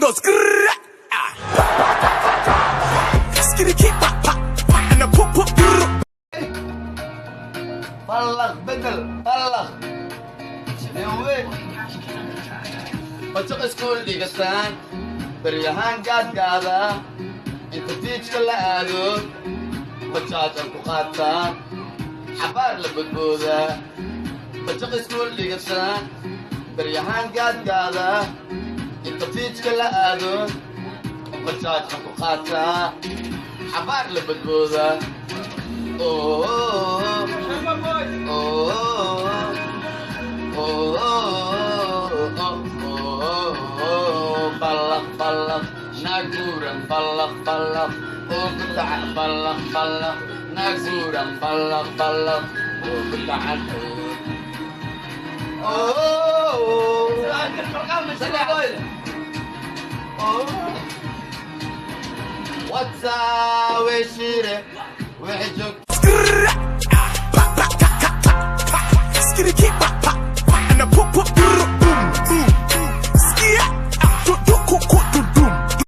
Go skrrr, ah. Skitty kick, pop, pop, and a pop, pop, grrr. Ballaq bedel ballaq weyn bajaq iskuul dhigataan baryahaan gaadgaada inta beachka la aado bajaajan ku qaataan xabaar la bodboodaa. Bajaq iskuul dhigataan baryahaan gaadgaada inta beachka la aado bajaajan ku qaataa xabaar la bodboodaa. Oh, oh, oh, oh, oh, ballaq ballaq naguran ballaq ballaq oo ku dhaca ballaq ballaq naguran ballaq ballaq oo ku dhacan. Oh, oh, what's up, wishire wixii joog Skrrr, ah.